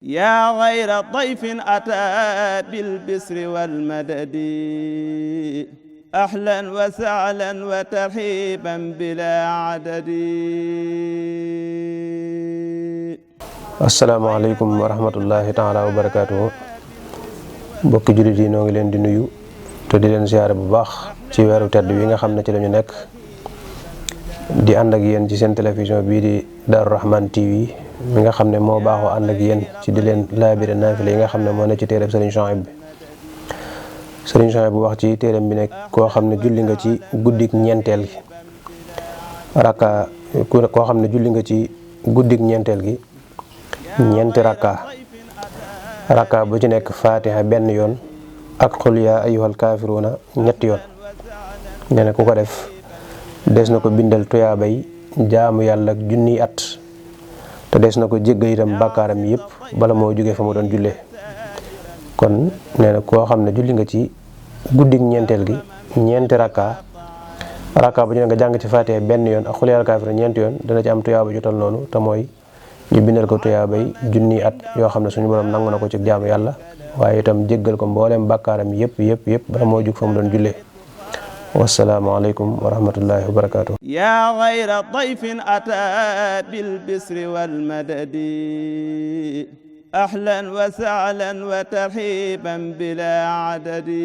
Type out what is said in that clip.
yaa xayra dayfin ataa bil bisri wal madadi ahlan wa sahlan wa tarhiban bilaa adadi. asalaamaaleykum wa rahmatullahi taala wa barakaatuhu. mbokki jullit yi noo ngi leen di nuyu te di leen siyaare bu baax ci weeru tedd wi nga xam ne ci lañu nekk, di ànd ak yéen ci seen télévision bii di Darou Rahman TV mi nga xam ne moo baaxoo ànd ak yéen ci di leen laabire naafile yi nga xam ne moo ne ci téereb Serigne Souhaïbou bi. Serigne Souhaïbou bu wax ci téereem bi nekk koo xam ne julli nga ci guddik ñeenteel gi koo xam ne julli nga ci guddik ñeenteel gi ñeenti rakka bu ci nekk fatiha benn yoon ak xul yaa ayyuhal kaafiruuna ñetti yoon. nee na ku ko def des na ko bindal tuyaabay jaamu yàlla ak junniy at, te des na ko jéggal itam bàkkaaram yëpp bala moo jógee fa mu doon jullee. kon nee na koo xam ne julli nga ci guddik ñeenteel gi ñeenti rakka bu ci ne nga jàng ci fatiha benn yoon ak xul yaa ayyuhal kaafiruuna ñeenti yoon, dana ci am tuyaaba ju tol noonu, te mooy ñu bindal ko tuyaabay junniy at yoo xam ne suñu borom nangu na ko ci jaamu yàlla, waaye itam jéggal ko mbooleem bàkkaaram yëpp bala moo jug fa mu doon jullee. wassalaamu aleykum wa rahmatullahi wa barakaatuh. yaa xayra dayfin ataa bil bisri wal madadi ahlan wa sahlan wa tarhiban bilaa adadi.